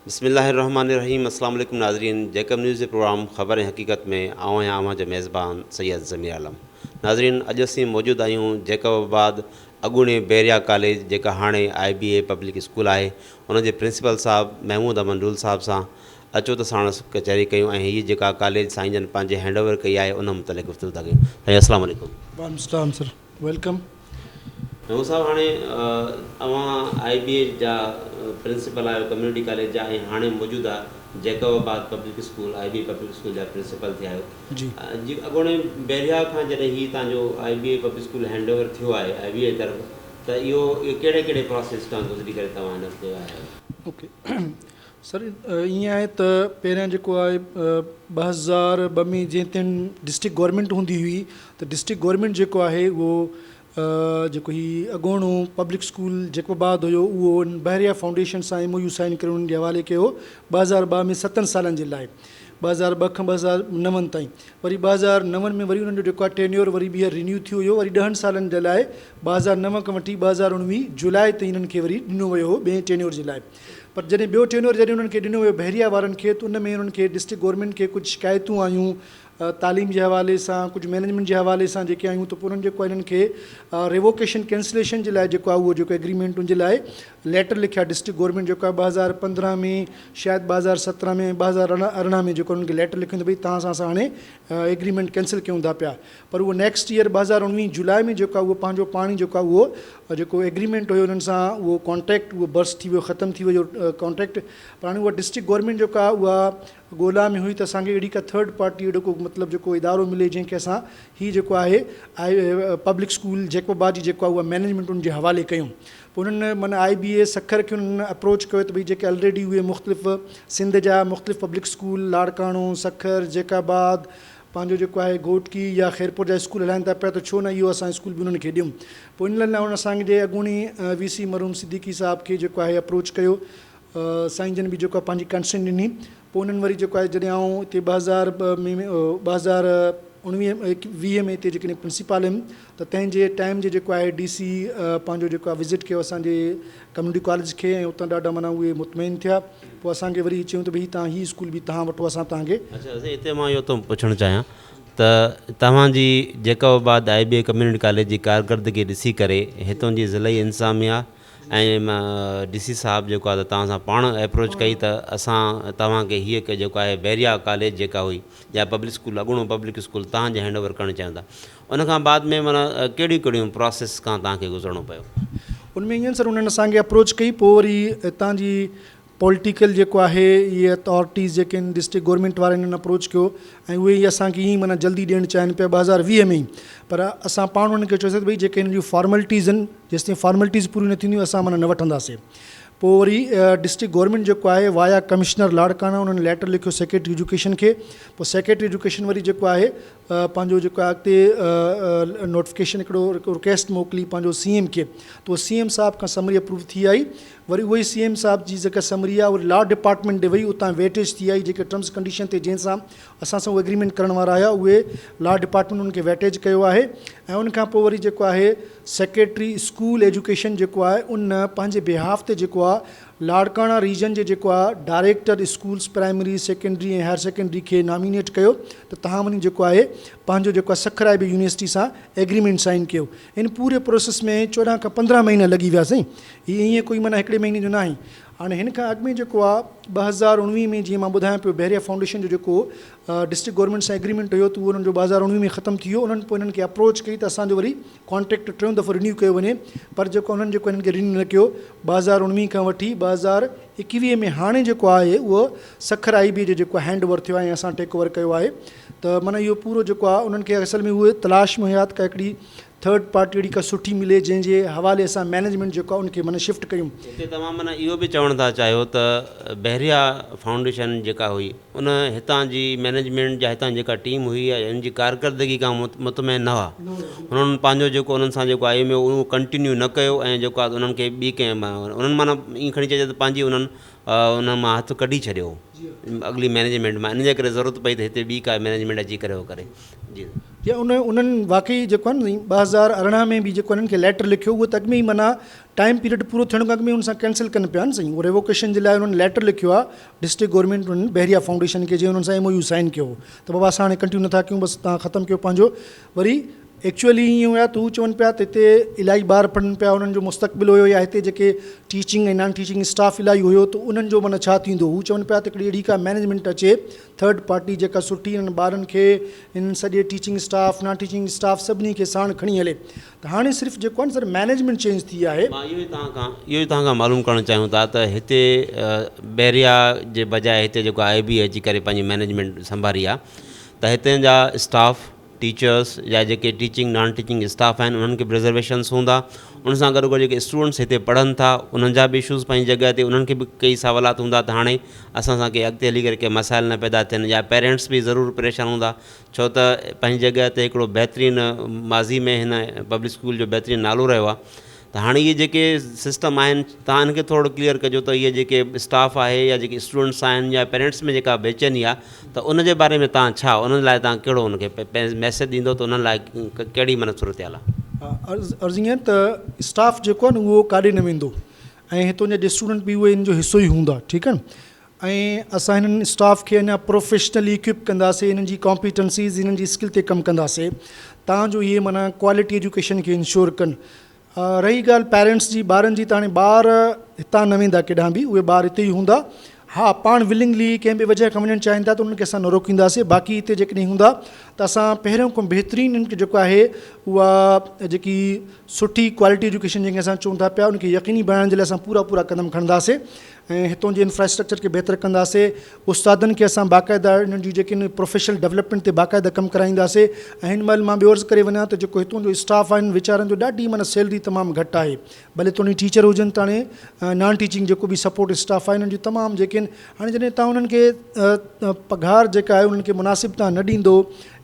بسم الله الرحمٰن الرحيم اسلام عليڪم ناظرين جيڪب نيوز جي پروگرام خبر ۽ حقيقت ۾ آئون آهيان اوهان جو ميزبان سيد ضمير عالم ناظرين اڄ اسين موجود آهيون جيڪب آباد اڳوڻي بحريا ڪاليج جيڪا هاڻي آء بي اي پبلڪ اسڪول آهي ان جي پرنسپل صاحب محمود احمد ڊول صاحب سان اچو ته ساڻس ڪچهري ڪيون ۽ هي جيڪا ڪاليج سائين جن پنهنجي هينڊ اوور ڪئي آهي ان متعلق گفتگو ٿا ڪيون سائين اسلام عليڪم. وعليڪم السلام سر welcome. Mehmood صاحب هاڻي اوهان آء بي اي جا پرنسپل آهيو ڪميونٽي ڪاليج جا ۽ هاڻي موجوده Jacobabad public school I B A public school جا پرنسپل ٿيا آهيو جي. جي اڳوڻي بحريا کان جڏهن هي تان جو I B A public school hand over ٿيو آهي آء بي اي طرف ته اهو ڪهڙي ڪهڙي پراسيس کان گذري ڪري توهان هن تي آيا آهيو. اوڪي سر ائين آهي ته پهريان جيڪو آهي 2002 ۾ جنهن تائين ڊسٽرڪٽ گورنمينٽ هوندي هئي ته ڊسٽرڪٽ گورنمينٽ جيڪو آهي اهو جيڪو هي اڳوڻو پبلڪ اسڪول جيڪب آباد هيو اهو ان بحريه فائونڊيشن سان ايم او يو سائن ڪري انهن جي حوالي ڪيو هو 2002 ۾ ستن سالن جي لاء 2002 کان 2009 تائين وري 2009 ۾ وري انهن جو جيڪو آهي ٽينيور وري ٻيهر رينيو ٿيو هيو وري ڏهن سالن جي لاء 2009 کان وٺي 2019 جولاء تائين انهن کي وري ڏنو ويو هو ٻئي ٽينيور جي لاء پر جڏهن ٻيو ٽينيور جڏهن انهن کي ڏنو ويو بحريه وارن کي ته ان ۾ انهن کي ڊسٽرڪٽ گورنمينٽ کي ڪجهه شڪايتون آيون تعليم جي حوالي سان ڪجهه مئنيجمينٽ جي حوالي سان جيڪي آيون ته پوء انهن جيڪو انهن کي ريووڪيشن ڪينسليشن جي لاء جيڪو آهي اهو جيڪو ايگريمينٽ ان جي لاء ليٽر لکيا ڊسٽرڪٽ گورنمينٽ جيڪو آهي 2015 ۾ شايد 2017 ۾ ۽ 2018 ۾ جيڪو انهن کي ليٽر لکيو ته ڀئي توهان سان اسان هاڻي ايگريمينٽ ڪينسل ڪيون ٿا پيا پر اهو نيڪسٽ ايئر 2019 جولاء ۾ جيڪو آهي اهو پنهنجو پاڻ ئي جيڪو آهي اهو جيڪو ايگريمينٽ هيو انهن سان اهو ڪانٽريڪٽ اهو برسٽ ٿي ويو ختم ٿي ويو ڪانٽريڪٽ پر هاڻي اها ڊسٽرڪٽ گورنمينٽ جيڪا آهي اها ڳولا ۾ هئي ته اسان کي اهڙي ڪا ٿرڊ پارٽي اهڙو ڪو مطلب جيڪو ادارو ملي جنهن کي اسان هي جيڪو آهي آء پبلڪ اسڪول جيڪب آباد جي جيڪو آهي اها مئنيجمينٽ ان جي حوالي ڪيون پوء انهن معنيٰ آء بي اي سکر کي انهن اپروچ ڪيو ته ڀئي جيڪي الريڊي اهي مختلف سنڌ جا مختلف public school Larkana Sukkur Jacob آباد پنهنجو جيڪو آهي گهوٽڪي يا خيرپور جا اسڪول هلائن ٿا پيا ته ڇو نه اهو اسان اسڪول به انهن کي ڏيون پوء ان لاء انهن اسان جي اڳوڻي وي سي مرحوم صديقي صاحب کي جيڪو آهي اپروچ ڪيو سائين جن به جيڪو آهي پنهنجي ڪنسينٽ ڏني پوء انهن وري جيڪو آهي جڏهن آئون اتي 2002 ۾ 2019 20 ۾ اتي جيڪڏهن پرنسپال هيم ته تنهن جي ٽائيم جي جيڪو آهي ڊي سي پنهنجو جيڪو آهي وزٽ ڪيو اسان جي ڪميونٽي ڪاليج کي ۽ اتان ڏاڍا معنيٰ اهي مطمئن ٿيا پوء اسان کي وري چيون ته ڀئي تهان هي اسڪول به تهان وٺو اسان تهان کي. اڇا سائين اتي مان اهو ٿو پڇڻ چاهيان ته توهان جي Jacobabad I B A community college جي ڪارڪردگي ڏسي ڪري هتون جي ضلعي انتظاميا ۽ ڊي سي صاحب جيڪو آهي ته توهان سان پاڻ ايپروچ ڪئي ته اسان توهان کي هيء جيڪو آهي بحريا ڪاليج جيڪا هئي يا پبلڪ اسڪول اڳوڻو پبلڪ اسڪول توهان جي هينڊ اوور ڪرڻ چاهيون ٿا ان کان بعد ۾ معنيٰ ڪهڙيون ڪهڙيون پراسيس کان توهان کي گذرڻو پيو. ان ۾ ائين سر انهن اسان کي اپروچ ڪئي پوء وري هتان جي پوليٽيڪل جيڪو آهي اهي اٿارٽيز جيڪي آهن ڊسٽرڪٽ گورنمينٽ وارن انهن اپروچ ڪيو ۽ اهي ئي اسان کي ائين معنيٰ جلدي ڏيڻ چاهين پيا 2020 ۾ ئي پر اسان پاڻ انهن کي چيوسين ته ڀئي جيڪي هنن جون فارملٽيز آهن جيستائين فارملٽيز پوريون نه ٿينديون اسان معنيٰ نه وٺنداسين پوء وري ڊسٽرڪٽ گورنمينٽ جيڪو آهي وايا ڪمشنر لاڙڪاڻا انهن ليٽر لکيو سيڪريٽري ايجوڪيشن کي پوء سيڪريٽري ايجوڪيشن وري جيڪو آهي پنهنجو جيڪو آهي اڳتي نوٽيفڪيشن هڪڙو رڪويسٽ موڪلي پنهنجو سي ايم کي ته اهو سي ايم صاحب کان سمري اپروو ٿي آئي وري اهو ئي سي ايم صاحب جي جيڪا سمري آهي وري لا ڊپارٽمينٽ ڏي وئي اتان ويٽيج ٿي آئي جيڪي ٽرمز ڪنڊيشن تي جنهن سان اسان سان اهو ايگريمينٽ ڪرڻ وارا هيا اهي لا ڊپارٽمينٽ انهن کي ويٽيج ڪيو آهي ۽ ان کان پوء وري جيڪو آهي سيڪريٽري اسڪول ايجوڪيشن جيڪو آهي ان پنهنجي بيهاف تي جيڪو آهي لاڙڪاڻا ريجن جي جيڪو آهي director schools primary secondary ۽ higher secondary کي نامينيٽ ڪيو ته تهان وڃي جيڪو آهي پنهنجو جيڪو آهي سکر آء بي يونيورسٽي سان ايگريمينٽ سائن ڪيو ان پوري پروسيس ۾ 14 کان 15 مهينا لڳي ويا سائين هي ائين ڪوئي معنيٰ هڪڙي مهيني جو ناهي. هاڻي هن کان اڳ ۾ جيڪو آ 2019 ۾ جيئن مان ٻڌايان پيو بحريه فائونڊيشن جو جيڪو ڊسٽرڪٽ گورنمينٽ سان ايگريمينٽ هيو ته اهو انهن جو 2019 ۾ ختم ٿي ويو انهن پوء انهن کي اپروچ ڪئي ته اسان جو وري ڪانٽريڪٽ ٽيون دفعو رينيو ڪيو وڃي پر جيڪو انهن جيڪو انهن کي رينيو نه ڪيو 2019 کان وٺي 2021 ۾ هاڻي جيڪو آهي اهو سکر آئي بي جو جيڪو هينڊ اوور ٿيو آهي ۽ اسان ٽيڪ اوور ڪيو آهي ته معنيٰ اهو پورو جيڪو آ انهن کي اصل ۾ اهي تلاش ۾ هيا ته ڪا هڪڙي ٿرڊ پارٽي اهڙي ڪا سٺي ملي جنهن جي حوالي اسان مئنيجمينٽ جيڪو آهي ان کي معنيٰ شفٽ ڪيون. اتي توهان معنيٰ اهو به چوڻ ٿا چاهيو ته بحريه فائونڊيشن جيڪا هئي ان هتان جي مئنيجمينٽ يا هتان جيڪا ٽيم هئي يا ان جي ڪارڪردگي کان مطمئن نه هئا انهن پنهنجو جيڪو انهن سان جيڪو I M A هو اهو ڪنٽينيو نه ڪيو ۽ جيڪو آهي انهن کي ٻي ڪنهن انهن معنيٰ ائين کڻي چئجي ته پنهنجي انهن انهن مان هٿ ڪڍي ڇڏيو اڳلي مئنيجمينٽ مان ان جي ڪري ضرورت پئي ته هتي ٻي ڪا مئنيجمينٽ اچي ڪري اهو ڪري جي. جي ان انهن واقعي جيڪو آهي نه 2018 ۾ به جيڪو انهن کي ليٽر لکيو اهو ته اڳ ۾ ئي معنيٰ ٽائيم پيريڊ پورو ٿيڻ کان اڳ ۾ ان سان ڪينسل ڪن پيا نه سائين اهو ريووڪيشن جي لاء انهن ليٽر لکيو آهي ڊسٽرڪٽ گورنمينٽ انهن بحريه فائونڊيشن کي جنهن انهن سان ايم او يو سائن ڪيو هو ته بابا اسان هاڻي ڪنٽينيو نٿا ڪيون بس توهان ختم ڪيو پنهنجو وري ايڪچوئلي ائين هيا ته هو چون پيا ته هتي الاهي ٻار پڙهن پيا انهن جو مستقبل هيو يا هتي جيڪي ٽيچنگ ۽ نان ٽيچنگ اسٽاف الاهي هيو ته انهن جو معنيٰ ڇا ٿيندو هو چون پيا ته هڪڙي اهڙي ڪا مئنيجمينٽ اچي ٿرڊ پارٽي جيڪا سٺي انهن ٻارن کي انهن سڄي teaching staff non teaching staff سڀني کي ساڻ کڻي هلي ته هاڻي صرف جيڪو آهي نه سر مئنيجمينٽ چينج ٿي آهي. مان اهو ئي توهان کان اهو ئي توهان کان معلوم ڪرڻ چاهيون ٿا ته هتي بحريا جي بجاء هتي جيڪو آء بي اچي ڪري پنهنجي مئنيجمينٽ سنڀاري آهي ته هتي جا اسٽاف ٽيچرس يا جيڪي ٽيچنگ نان ٽيچنگ اسٽاف آهن انهن کي به رزرويشنس هوندا ان سان گڏو گڏ جيڪي اسٽوڊنٽس هتي پڙهن ٿا انهن جا به اشوز پنهنجي جڳهه تي انهن کي به ڪئي سوالات هوندا ته هاڻي اسان سان ڪي اڳتي هلي ڪري ڪي مسائل نه پيدا ٿين يا پيرنٽس به ضرور پريشان هوندا ڇو ته پنهنجي جڳهه تي هڪڙو بهترين ماضي ۾ هن پبلڪ اسڪول جو بهترين نالو رهيو آهي ته هاڻي اهي جيڪي سسٽم آهن توهان ان کي ٿورو ڪليئر ڪجو ته اهي جيڪي اسٽاف آهي يا جيڪي اسٽوڊنٽس آهن يا پيرنٽس ۾ جيڪا بيچيني آهي ته ان جي باري ۾ توهان ڇا انهن لاء توهان ڪهڙو ان کي ميسيج ڏيندو ته انهن لاء ڪهڙي معنيٰ صورتحال آهي. عرض عرض ائين ته اسٽاف جيڪو آهي نه اهو ڪاڏي نه ويندو ۽ هتون جا اسٽوڊنٽ به اهي ان جو حصو ئي هوندا ٺيڪ آهي ۽ اسان هنن اسٽاف کي اڃا پروفيشنلي اڪوپ ڪنداسي انهن جي ڪامپيٽنسيز انهن جي اسڪل تي ڪم ڪنداسي تان جو اهي معنيٰ ڪوالٽي ايجوڪيشن کي انشور ڪن رهي ڳالهه پيرنٽس جي ٻارن جي ته هاڻي ٻار هتان نه ويندا ڪيڏانهن به اهي ٻار هتي ئي هوندا ها پاڻ ولنگلي ڪنهن به وجهه کان وڃڻ چاهين ٿا ته انهن کي اسان نه روڪينداسي باقي هتي جيڪڏهن هوندا ته اسان پهريون کان بهترين انهن کي جيڪو آهي اها جيڪي سٺي ڪوالٽي ايجوڪيشن جنهن کي اسان چئون ٿا پيا ان کي يقيني بڻائڻ جي لاء اسان پورا پورا قدم کڻنداسي ۽ هتون جي انفراسٽرڪچر کي بهتر ڪنداسي استادن کي اسان باقاعده انهن جون جيڪي آهن پروفيشنل ڊولپمينٽ تي باقاعده ڪم ڪرائينداسي ۽ هن مهل مان ٻيو عرض ڪري وڃان ته جيڪو هتون جو اسٽاف آهن ويچارن جو ڏاڍي معنيٰ سيلري تمام گهٽ آهي ڀلي توڻي ٽيچر هجن تاڻي نان ٽيچنگ جيڪو به سپورٽ اسٽاف آهي انهن جون تمام جيڪي آهن هاڻي جڏهن تان انهن کي پگهار جيڪا آهي انهن کي مناسب تان نه ڏيندو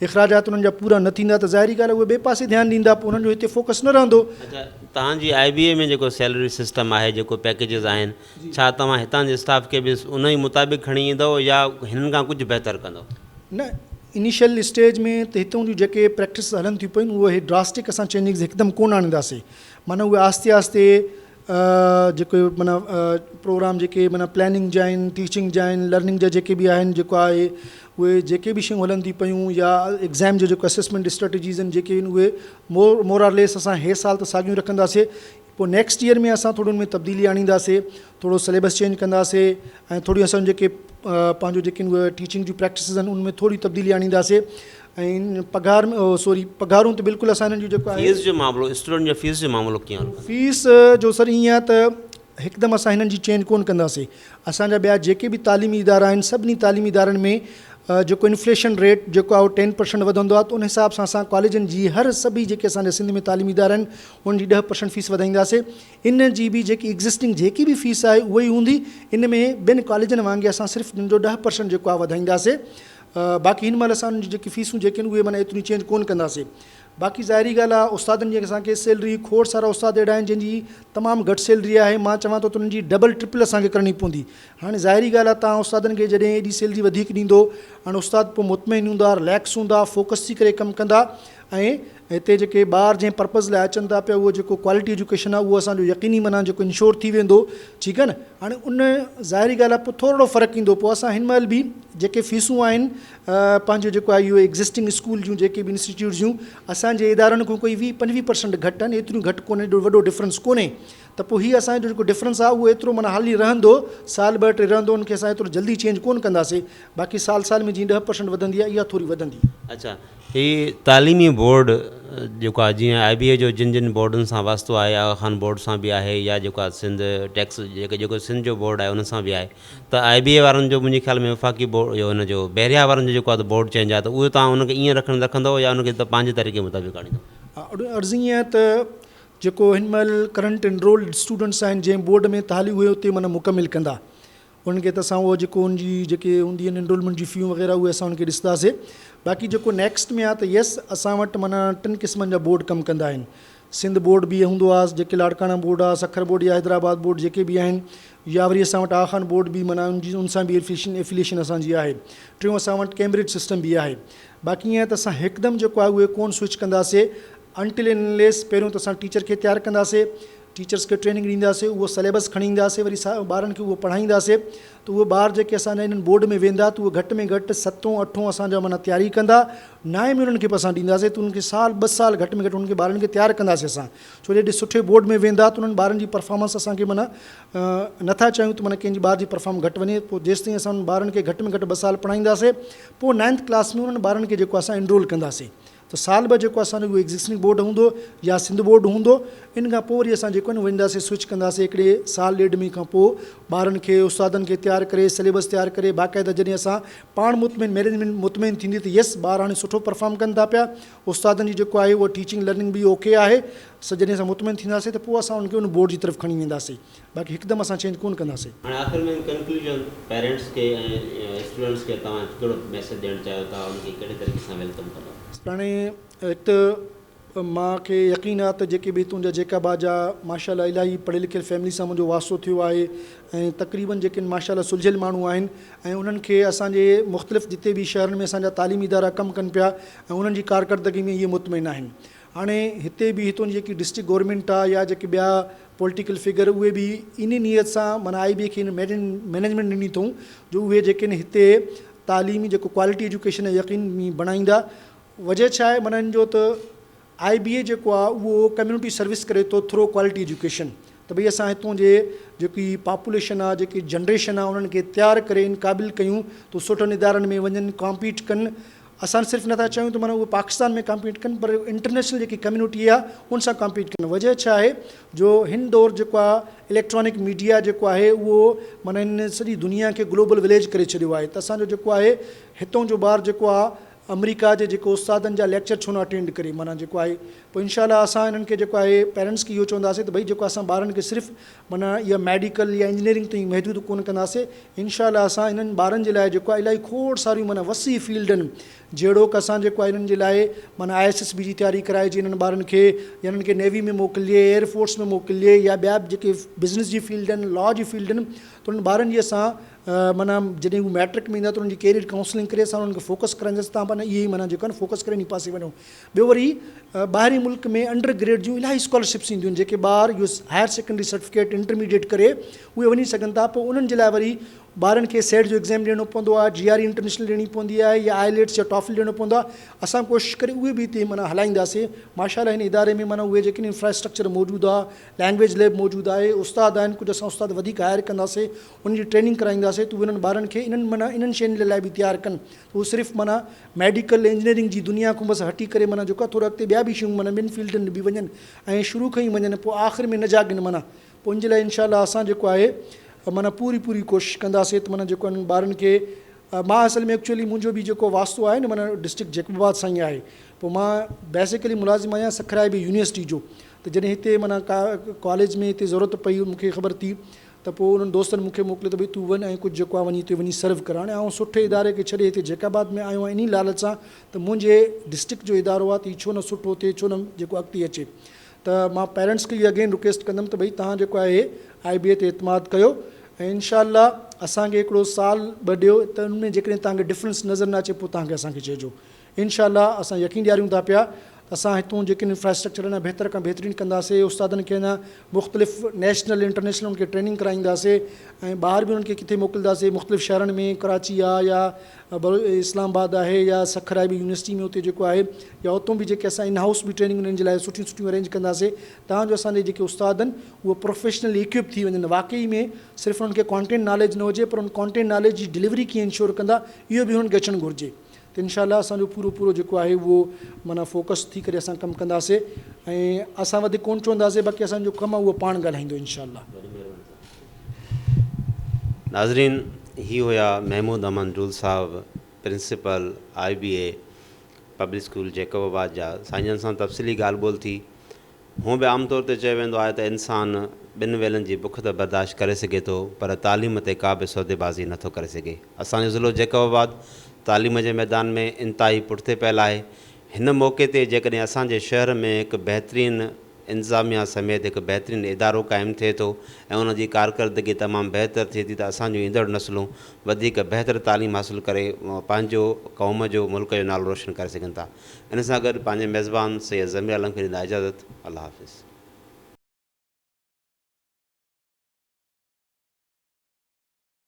اخراجات انهن جا پورا نه ٿيندا ته ظاهري ڳالهه اهي ٻئي پاسي ڌيان ڏيندا پوء انهن جو هتي فوڪس نه رهندو. اڇا توهان جي آء بي اي ۾ جيڪو سيلري سسٽم آهي جيڪو پيڪيجز آهن ڇا توهان هتان جي اسٽاف کي به ان ئي مطابق کڻي ايندؤ يا هنن کان ڪجهه بهتر ڪندؤ؟ نه انيشل اسٽيج ۾ ته هتون جون جيڪي پريڪٽس هلن ٿيون پيون اهي ڊراسٽڪ اسان چينجنگز هڪدم ڪونه آڻينداسي معنيٰ اهي آهستي آهستي جيڪي معنيٰ پروگرام جيڪي معنيٰ پلاننگ جا آهن ٽيچنگ جا آهن لرننگ جا جيڪي به آهن جيڪو آهي اهي جيڪي به شيون هلن ٿي پيون يا ايگزام جو جيڪو اسسمينٽ اسٽريٽجيز آهن جيڪي آهن اهي مور مور آر ليس اسان هي سال ته ساڳيون رکنداسي پوء نيڪسٽ ايئر ۾ اسان ٿورو ان ۾ تبديلي آڻينداسي ٿورو سليبس چينج ڪنداسي ۽ ٿوري اسان جيڪي پنهنجو جيڪي اهي ٽيچنگ جون پريڪٽسز آهن ان ۾ ٿوري تبديلي آڻينداسي ۽ پگهار ۾ سوري پگهارون ته بلڪل اسان هنن جون جيڪو آهي فيس جو معاملو اسٽوڊنٽ جو فيس جو معاملو ڪيئن حل ڪندو؟ فيس جو سر ائين آهي ته هڪدم اسان هنن جي چينج ڪونه ڪنداسي اسان جا ٻيا جيڪي به تعليمي ادارا آهن سڀني تعليمي ادارن ۾ جيڪو انفليشن ريٽ جيڪو آهي اهو ٽين پرسنٽ وڌندو آهي ته ان حساب سان اسان ڪاليجن جي هر سڀئي جيڪي اسان جا سنڌ ۾ تعليمي ادارا آهن انهن جي 10% فيس وڌائينداسي ان جي به جيڪي ايگزسٽنگ جيڪي به فيس آهي اها ئي هوندي ان ۾ ٻين ڪاليجن وانگي اسان صرف ان جو 10% جيڪو آهي وڌائينداسي باقي هن مهل اسان انهن جون جيڪي فيسون جيڪي آهن اهي معنيٰ ايتريون چينج ڪونه ڪنداسي باقي ظاهري ڳالهه آهي استادن جي اسان کي سيلري کوڙ سارا استاد اهڙا آهن جن جي تمام گهٽ سيلري آهي مان چوان ٿو ته انهن جي ڊبل ٽرپل اسان کي ڪرڻي پوندي هاڻي ظاهري ڳالهه آهي توهان استادن کي جڏهن ايڏي سيلري وڌيڪ ڏيندو هاڻي استاد پوء مطمئن هوندا رليڪس هوندا فوڪس ٿي ڪري ڪم ڪندا ۽ هتي جيڪي ٻار جنهن پرپز لاء اچن ٿا پيا اهو جيڪو ڪوالٽي ايجوڪيشن آهي اهو اسان جو يقيني معنيٰ جيڪو انشور ٿي ويندو ٺيڪ آهي نه هاڻي ان ظاهري ڳالهه آهي پوء ٿورڙو فرق ايندو پوء اسان هن مهل به جيڪي فيسون آهن پنهنجو جيڪو آهي اهو ايگزسٽنگ اسڪول جون جيڪي به انسٽيٽيوٽس جون اسان جي ادارن کان ڪوئي 20 25 پرسنٽ گهٽ آهن ايتريون گهٽ ڪونهي ايڏو وڏو ڊفرنس ڪونهي ته پوء هي اسان جو جيڪو ڊفرنس آهي اهو ايترو معنيٰ حالي رهندو سال ٻه ٽي رهندو ان کي اسان ايترو جلدي چينج ڪونه ڪنداسي باقي سال سال ۾ جيئن 10% وڌندي آهي اها ٿوري وڌندي. اڇا هي تعليمي بورڊ جيڪو آهي جيئن آء بي اي جو جن جن بورڊن سان واسطو آهي آغا خان بورڊ سان به آهي يا جيڪو آهي سنڌ ٽيڪس جيڪو جيڪو سنڌ جو بورڊ آهي ان سان به آهي ته آء بي اي وارن جو منهنجي خيال ۾ وفاقي بورڊ اهو ان جو بحريا وارن جو جيڪو آهي بورڊ چينج آهي ته اهو توهان ان کي ائين رکڻ رکندو يا ان کي ته پنهنجي طريقي مطابق آڻيندو. عرض ائين آهي ته جيڪو هن مهل ڪرنٽ انرولڊ اسٽوڊنٽس آهن جنهن بورڊ ۾ ته حالي اهي اتي معنيٰ مڪمل ڪندا انهن کي ته اسان اهو جيڪو ان جي جيڪي هوندي آهن انرولمينٽ جي فيون وغيره اهي اسان انهن کي ڏسنداسي باقي جيڪو نيڪسٽ ۾ آهي ته يس اسان وٽ معنيٰ ٽن قسمن جا بورڊ ڪم ڪندا آهن. سنڌ بورڊ به هوندو آ جيڪي لاڙڪاڻا بورڊ آ سکر بورڊ يا حيدرآباد بورڊ جيڪي به آهن يا وري اسان وٽ آغا خان بورڊ به معنيٰ ان جي ان سان به افليشن افليشن اسان جي آهي. ٽيون اسان وٽ ڪيمبرج سسٽم به آهي. باقي ائين آهي ته اسان هڪدم جيڪو آهي اهي ڪون سوئچ ڪنداسي انٽل اينڊ انليس پهريون ته اسان ٽيچر کي تيار ڪنداسي ٽيچرس کي ٽريننگ ڏينداسي اهو سليبس کڻي اينداسي وري ٻارن کي اهو پڙهائينداسي ته اهي ٻار جيڪي اسان جا انهن بورڊ ۾ ويندا ته اهي گهٽ ۾ گهٽ ستون اٺون اسان جا معنيٰ تياري ڪندا نائين ۾ انهن کي به اسان ڏينداسي ته انهن کي سال ٻه سال گهٽ ۾ گهٽ انهن کي ٻارن کي تيار ڪنداسي اسان ڇو جو ايڏي سٺي بورڊ ۾ ويندا ته انهن ٻارن جي پرفارمنس اسان کي معنيٰ نٿا چاهيون ته معنيٰ ڪنهن جي ٻار جي پرفارم گهٽ وڃي پوء جيستائين اسان انهن ٻارن کي گهٽ ۾ گهٽ ٻه سال پڙهائينداسي پوء نائنٿ ڪلاس ۾ انهن ٻارن کي جيڪو اسان انرول ڪنداسي ته سال ٻه جيڪو اسان جو اهو ايگزسٽنگ بورڊ هوندو يا سنڌ بورڊ هوندو ان کان پوء وري اسان جيڪو آهي نه وينداسين سوئچ ڪنداسين هڪڙي سال ڏيڍ مهيني کان پوء ٻارن کي استادن کي تيار ڪري سليبس تيار ڪري باقاعده جڏهن اسان پاڻ مطمئن مئنيجمينٽ مطمئن ٿيندي ته يس ٻار هاڻي سٺو پرفارم ڪن ٿا پيا استادن جي جيڪو آهي اها ٽيچنگ لرننگ به اوڪي آهي سو جڏهن اسان مطمئن ٿينداسين ته پوء اسان ان کي ان بورڊ جي طرف کڻي وينداسين باقي هڪدم اسان چينج ڪونه ڪنداسين. هاڻي آخر ۾ ڪنڪلوزن پيرنٽس کي ۽ اسٽوڊنٽس کي توهان ڪهڙو ميسيج ڏيڻ چاهيو ٿا انهن کي ڪهڙي طريقي سان welcome ڪندا. هاڻي هڪ ته مان کي يقين آ ته جيڪي به تنهنجا جيڪب آ جا ماشاء الله الاهي پڙهيل لکيل فيملي سان منهنجو واسطو ٿيو آهي ۽ تقريبن جيڪي ماشاء الله سلجهيل ماڻهو آهن ۽ انهن کي اسان جي مختلف جتي به شهرن ۾ اسان جا تعليمي ادارا ڪم ڪن پيا ۽ انهن جي ڪارڪردگي ۾ اهي مطمئن آهن هاڻي هتي به هتون جي جيڪي ڊسٽرڪٽ گورنمينٽ آ يا جيڪي ٻيا پوليٽيڪل فگر اهي به انهي نيت سان معنيٰ آئي بي کي مئنيجمينٽ ڏني اٿئون جو اهي جيڪي آهن هتي تعليمي جيڪو ڪوالٽي ايجوڪيشن يقيني بڻائيندا وجه ڇا آهي معنيٰ ان جو ته آئي بي اي جيڪو آهي اهو ڪميونٽي سروس ڪري ٿو ٿرو ڪوالٽي ايجوڪيشن ته ڀئي اسان هتون جي جيڪي پاپوليشن آهي جيڪي جنريشن آهي انهن کي تيار ڪري ان قابل ڪيون ته سٺن ادارن ۾ وڃن ڪامپيٽ ڪن اسان صرف نٿا چاهيون ته معنيٰ اهي پاڪستان ۾ ڪامپيٽ ڪن پر انٽرنيشنل جيڪي ڪميونٽي آهي ان سان ڪامپيٽ ڪن وجه ڇا آهي جو هن دور جيڪو آهي اليڪٽرانڪ ميڊيا جيڪو آهي اهو معنيٰ هن سڄي دنيا کي گلوبل وليج ڪري ڇڏيو آهي ته اسان جو جيڪو آهي هتون جو ٻار جيڪو آهي آمريڪا جي جيڪو استادن جا ليڪچر ڇو نه اٽينڊ ڪري معنيٰ جيڪو آهي پوء انشاء الله اسان انهن کي جيڪو آهي پيرنٽس کي اهو چونداسين ته ڀئي جيڪو اسان ٻارن کي صرف معنيٰ اها ميڊيڪل يا انجنيئرنگ تائين محدود ڪونه ڪنداسين انشاء الله اسان انهن ٻارن جي لاء جيڪو آهي الاهي کوڙ ساريون معنيٰ وسيع فيلڊ آهن جهڙوڪ اسان جيڪو آهي انهن جي لاء معنيٰ I S S B جي تياري ڪرائجي انهن ٻارن کي يا انهن کي نيوي ۾ موڪلجي ايئر فورس ۾ موڪلجي يا ٻيا به جيڪي بزنس جي فيلڊ آهن لا جي فيلڊ آهن ته انهن ٻارن جي اسان معنيٰ جڏهن هو ميٽرڪ ۾ ايندا ته انهن جي ڪيريئر ڪائونسلنگ ڪري اسان انهن کي فوڪس ڪرائينداسين تان پنهنجا اهي ئي معنيٰ جيڪو آهي فوڪس ڪري انهي پاسي وڃو ٻيو وري ٻاهرين ملڪ ۾ انڊر گريڊ جون الاهي اسڪالرشپس اينديون آهن جيڪي ٻار اهو هائر سيڪنڊري سرٽيفڪيٽ انٽرميڊيٽ ڪري اهي وڃي سگهن ٿا پوء انهن جي لاء وري ٻارن کي سيٽ جو ايگزام ڏيڻو پوندو آهي جي آر اي انٽرنيشنل ڏيڻي پوندي آهي يا آئليٽس يا ٽافل ڏيڻو پوندو آهي اسان ڪوشش ڪري اهي به هتي معنيٰ هلائينداسين ماشاء الله هن اداري ۾ معنيٰ اهي جيڪي انفراسٽرڪچر موجود آهي لينگويج ليب موجود آهي استاد آهن ڪجهه اسان استاد وڌيڪ هائر ڪنداسين انهن جي ٽريننگ ڪرائينداسين ته اهي انهن ٻارن کي انهن معنيٰ انهن شين جي لاء به تيار ڪن ته هو صرف معنيٰ ميڊيڪل انجنيئرنگ جي دنيا کان بس هٽي ڪري معنيٰ جيڪو آهي ٿورو اڳتي ٻيا به شيون معنيٰ ٻين فيلڊن ۾ به وڃن ۽ شروع کان ئي وڃن پوء آخر ۾ نه جاڳن معنيٰ پوء ان جي لاء انشاء الله اسان جيڪو آهي معنيٰ پوري پوري ڪوشش ڪنداسين ته معنيٰ جيڪو انهن ٻارن کي مان اصل ۾ ايڪچوئلي منهنجو به جيڪو واسطو آهي نه معنيٰ ڊسٽرڪٽ جيڪب آباد سان ئي آهي پوء مان بيسيڪلي ملازم آهيان سکر آء بي يونيورسٽي جو ته جڏهن هتي معنيٰ ڪا ڪاليج ۾ هتي ضرورت پئي مون کي خبر ٿي ته پوء انهن دوستن مون کي موڪليو ته ڀئي تون وڃ ۽ ڪجهه جيڪو آهي وڃي هتي وڃي سرو ڪر. هاڻي آئون سٺي اداري کي ڇڏي هتي جيڪب آباد ۾ آيو آهيان انهي لالچ سان ته منهنجي ڊسٽرڪٽ جو ادارو آهي ته هي ڇو نه سٺو ٿئي ڇو نه جيڪو اڳتي اچي ته مان پيرنٽس کي اهو اگين رڪويسٽ ڪندم ته ڀئي توهان جيڪو آهي آء بي اي تي اعتماد ڪيو ۽ انشاء الله اسان کي هڪڙو سال ٻه ڏيو ته ان ۾ جيڪڏهن توهان کي ڊفرنس نظر نه اچي پوء توهان کي اسان کي چئجو انشاء الله اسان يقين ڏياريون ٿا پيا ته اسان هتون جيڪي انفراسٽرڪچر اڃا بهتر کان بهترين ڪنداسي استادن کي اڃا مختلف نيشنل انٽرنيشنل انهن کي ٽريننگ ڪرائينداسي ۽ ٻاهر به انهن کي ڪٿي موڪلنداسي مختلف شهرن ۾ ڪراچي آ يا اسلام آباد آهي يا سکر آء بي يونيورسٽي ۾ اتي جيڪو آهي يا اتون به جيڪي اسان ان هائوس به ٽريننگ انهن جي لاء سٺيون سٺيون ارينج ڪنداسي تان جو اسان جي جيڪي استاد آهن اهي پروفيشنل ايڪوپ ٿي وڃن واقعي ۾ صرف انهن کي ڪانٽينٽ ناليج نه هجي پر ان ڪانٽينٽ ناليج جي ڊليوري ڪيئن انشور ڪندا اهو به انهن کي اچڻ گهرجي ته انشاء الله اسان جو پورو پورو جيڪو آهي اهو معنيٰ فوڪس ٿي ڪري اسان ڪم ڪنداسي ۽ اسان وڌيڪ ڪونه چونداسي باقي اسان جو ڪم آهي اهو پاڻ ڳالهائيندو انشاء الله. ناظرين هي هيا محمود احمد رول صاحب principal I B A public school Jacobabad جا سائين جن سان تفصيلي ڳالهه ٻولهه ٿي هونء به عام طور تي چيو ويندو آهي ته انسان ٻن ويلن جي بک ته برداشت ڪري سگهي ٿو پر تعليم تي ڪا به سوديبازي نه ٿو ڪري سگهي. اسان جو ضلعو جيڪب آباد تعليم جي ميدان ۾ انتهائي پٺتي پيل آهي. هن موقعي تي جيڪڏهن اسان جي شهر ۾ هڪ بهترين انتظاميا سميت هڪ بهترين ادارو قائم ٿئي ٿو ۽ ان جي ڪارڪردگي تمام بهتر ٿئي ٿي ته اسان جون ايندڙ نسلون وڌيڪ بهتر تعليم حاصل ڪري پنهنجو قوم جو ملڪ جو نالو روشن ڪري سگهن ٿا. ان سان گڏ پنهنجي ميزبان سيد ضمير عالم کي ڏيندا اجازت. الله حافظ.